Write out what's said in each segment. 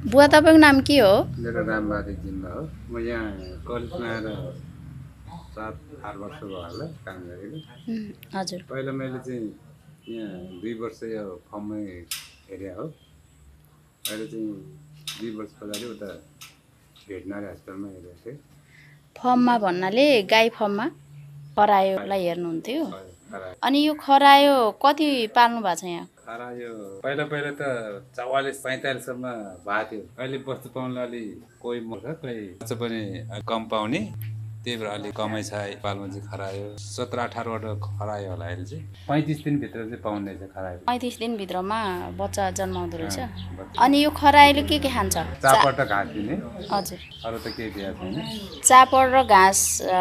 बुवा तपाईँको नाम के हो? मेरो नाम बादिक जिम्बा हो। म यहाँ कलेजमा आएर 7-8 वर्ष भयो होला काम गरेको। हजुर। पहिला मैले चाहिँ यहाँ 2 वर्ष यो फर्ममै हेरे हो। अहिले चाहिँ 2 वर्ष पछाडि उता भेटनरी हस्पिटलमा हेरेको थिएँ। फर्ममा भन्नाले गाई फर्ममा खरायोलाई हेर्नुहुन्थ्यो। खरायो। अनि यो खरायो कति पाल्नु भएको छ यहाँ? खरायो पहिला त 44-45 सम्म भएको थियो। अहिले बस्तु पाउनलाई अलि कोही मर्छ, कोही बच्चा पनि कम पाउने, त्यही भएर अलिक कमै छ। पालमा चाहिँ खरायो 17-18 वटा खरायो होला। अहिले चाहिँ 35 दिनभित्र चाहिँ पाउने रहेछ खरायो। 35 दिनभित्रमा बच्चा जन्माउँदो रहेछ। अनि यो खरायोले के खान्छ? चापट र घाँस दिने। हजुर। अरू त केही दिएको छैन। चापड र घाँस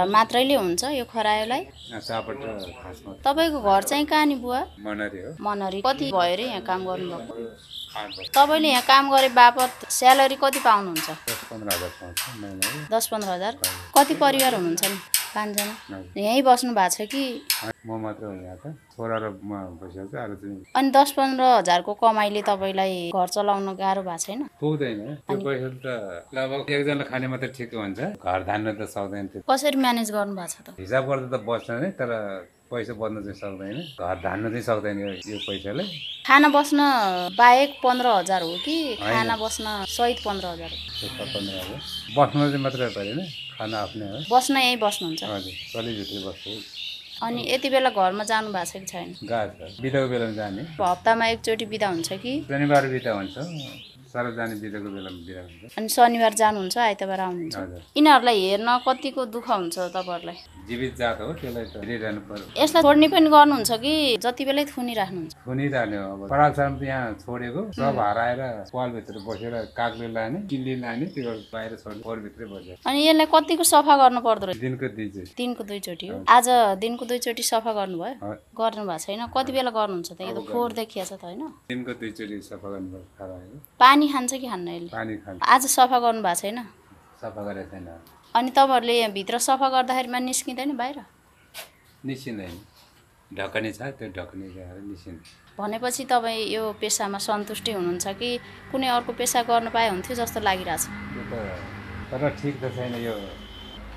मात्रैले हुन्छ यो खरायोलाई? चापट र घाँस मात्र। तपाईँको घर चाहिँ कहाँ नि बुवा? मनरी हो। मनरी। कति भयो रे यहाँ काम गर्नुभएको? 8 वर्ष। तपाईँले यहाँ काम गरे बापत स्यालेरी कति पाउनुहुन्छ? 10-15 हजार पाउँछ महिनाको। 10-15 हजार। कति परिवार हुनुहुन्छ नि? 5 जना। यहीँ बस्नु भएको छ कि? म मात्र हो यहाँ त। छोरा र म बसेको छु। अरू चाहिँ अनि 10-15 हजारको कमाइले तपाईँलाई घर चलाउन गाह्रो भएको छैन? पुग्दैन। त्यो पैसा त लगभग एकजना खाने मात्रै ठिक हुन्छ। घर धान्न त सक्दैन। त्यो कसरी म्यानेज गर्नु भएको छ त? हिसाब गर्दा त बस्छ नै, तर पैसा बस्न चाहिँ सक्दैन। घर धान्न चाहिँ सक्दैन यो पैसाले। खाना बस्न बाहेक 15 हजार हो कि खाना बस्न सहित 15 हजार हो? 15 हजार। बस्न चाहिँ मात्रै परेन, खाना आफ्नै हो। बस्न यहीँ बस्नुहुन्छ? हजुर, कलेजभित्र बस्छु। अनि यति बेला घरमा जानु भएको छ कि छैन? गएको छ। बिदाको बेलामा जाने। हप्तामा एकचोटि बिदा हुन्छ कि? शनिबार बिदा हुन्छ। सार्वजनिक बिदाको बेलामा बिदा हुन्छ। अनि शनिबार जानुहुन्छ, आइतबार आउनुहुन्छ? हजुर। यिनीहरूलाई हेर्न कतिको दुःख हुन्छ तपाईँहरूलाई? जीवित जात हो, त्यसलाई त हेरिरहनु पर्यो। यसलाई छोड्ने पनि गर्नुहुन्छ कि जति बेलै थुनिराख्नुहुन्छ? थुनिरहने हो। अब परालसारमा त यहाँ छोडेको सब हराएर पालभित्र बसेर कागले लाने, किल्ली लाने, त्यो बाहिर छोड्ने, खोरभित्रै बसेर। अनि यसलाई कतिको सफा गर्नु पर्दो रहेछ? दिनको 2 चोटि। दिनको 2 चोटि हो। आज दिनको 2 चोटि सफा गर्नुभयो? गर्नु भएको छैन? कति बेला गर्नुहुन्छ त? यो त फोहोर देखिएछ त होइन? दिनको 2 चोटि सफा गर्नुपर्छ खरायो। पानी खान्छ कि खान्न यसले? पानी खान्छ। आज सफा गर्नु भएको छैन? सफा गरेको छैन। अनि तपाईँहरूले यहाँ भित्र सफा गर्दाखेरिमा निस्किँदैन बाहिर? निस्किँदैन। ढकनी छ, त्यो ढकनी ल्याएर निस्किन्छ। भनेपछि तपाईँ यो पेसामा सन्तुष्टि हुनुहुन्छ कि कुनै अर्को पेसा गर्न पाए हुन्थ्यो जस्तो लागिरहेछ? त्यो त तर ठिक त छैन यो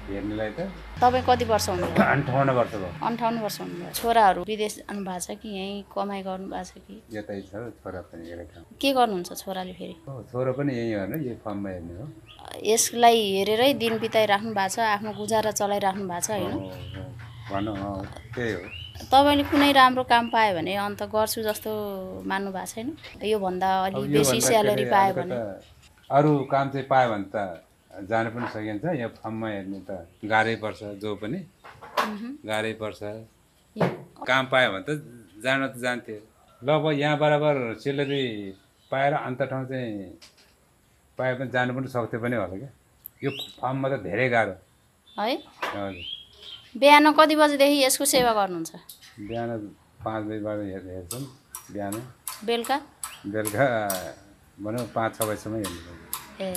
हेर्नेलाई त। तपाईँ कति वर्ष हुनुभयो? 58 वर्ष भयो। 58 वर्ष हुनुभयो। छोराहरू विदेश जानु भएको छ कि यहीँ कमाइ गर्नु भएको छ कि? यतै छ, छोरा पनि हेरेको। के गर्नुहुन्छ छोराले फेरि? छोरा पनि यहीँ हो, यही फर्ममा हेर्ने हो। यसलाई हेरेरै दिन बिताइराख्नु भएको छ, आफ्नो गुजारा चलाइराख्नु भएको छ होइन? भनौँ त्यही हो। तपाईँले कुनै राम्रो काम पायो भने अन्त गर्छु जस्तो मान्नु भएको छैन? योभन्दा अलिक बेसी स्यालेरी पायो भने? अरू काम चाहिँ पायो भने त जानु पनि सकिन्छ। यहाँ फर्ममा हेर्ने त गाह्रै पर्छ, जो पनि गाह्रै पर्छ। काम पायो भने त जान त जान्थ्यो। लगभग यहाँ बराबर स्यालेरी पाएर अन्त ठाउँ चाहिँ पाए पनि जानु पनि सक्थ्यो पनि होला क्या। यो फर्ममा त धेरै गाह्रो है। हजुर। बिहान कति बजेदेखि यसको सेवा गर्नुहुन्छ? बिहान 5 बजीबाट हेर्छौँ बिहान। बेलुका? बेलुका भनौँ 5-6 बजीसम्म हेर्नु पर्छ। ए